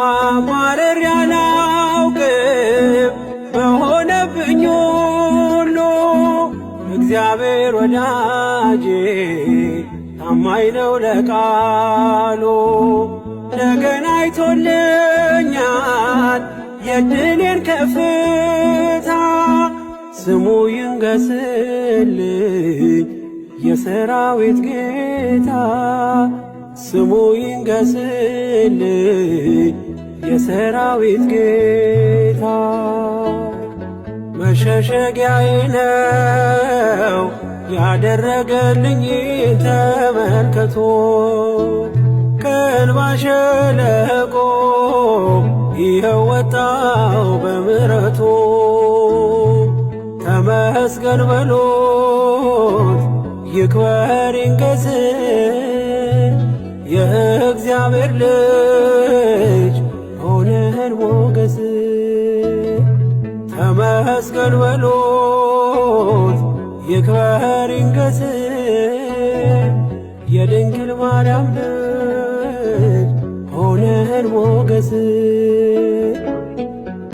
አማርሬ አላውቅም በሆነብኝ ሁሉ፣ እግዚአብሔር ወዳጄ ታማኝ ነው ለቃሉ። ነገን አይቶልኛል የድሌን ከፍታ፣ ስሙ ይንገስልኝ የሰራዊት ጌታ፣ ስሙ ይንገስልኝ የሰራዊት ጌታ። መሸሸጊያዬ ነው ያደረገልኝ ተመልከቶ፣ ከእንባ ሸለቆ ይኸው ወጣው በምሕረቱ። ተመስገን በሉት ይክበር ይንገስ የእግዚአብሔር ልጅ ሆነን ሞገስ። ተመስገን በሉት ይክበር ይንገስ የድንግል ማርያም ልጅ ሆነን ሞገስ።